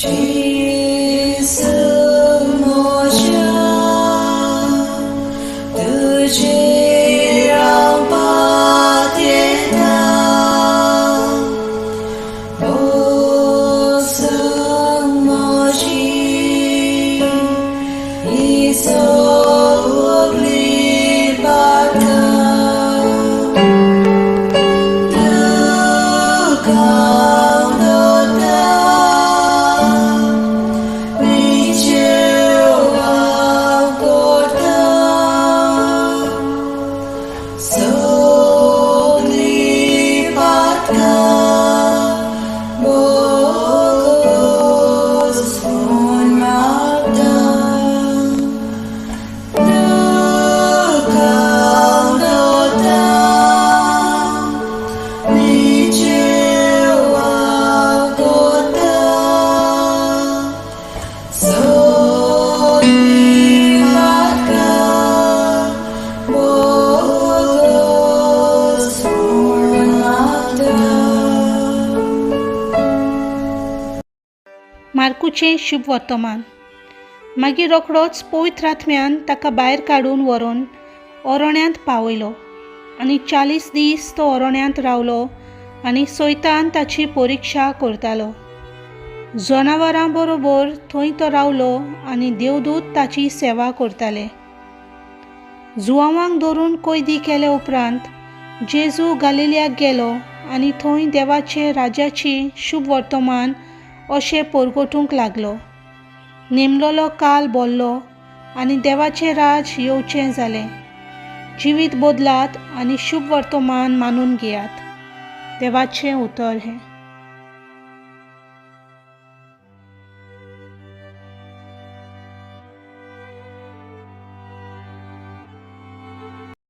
जेजू म्हज्या तुजेर हांव पातयेतां, भोगसून म्हजी ही सगळीं पातकां. तुका हांव दवरतां, निचेव हांव करतां, सगळीं पातकां भोगसून मागतां. तुका हांव दवरतां, निचेव हांव करतां, सगळीं पातकां भोगसून मागतां. मार्कूचें शुभ वर्तमान. मागीर रोखडोच पवित्र आत्म्यान ताका भायर काडून व्हरून अरण्यांत पावयलो आनी 40 दीस तो अरण्यांत रावलो आनी सैतान ताची परिक्षा करतालो. जनावरां बरोबर थंय तो रावलो आनी देवदूत ताची सेवा करताले. जुवांवांक धरून कैदी केले उपरांत जेजू गालिलियाक गेलो आनी थंय देवाचे राज्याची शुभ वर्तमान अशें परगटूंक लागलो. नेमलोलो काल बोल्लो आनी देवाचें राज येवचें जालें. जिवीत बदलात आनी शुभ वर्तमान मानून घेयात. देवाचें उतर हें.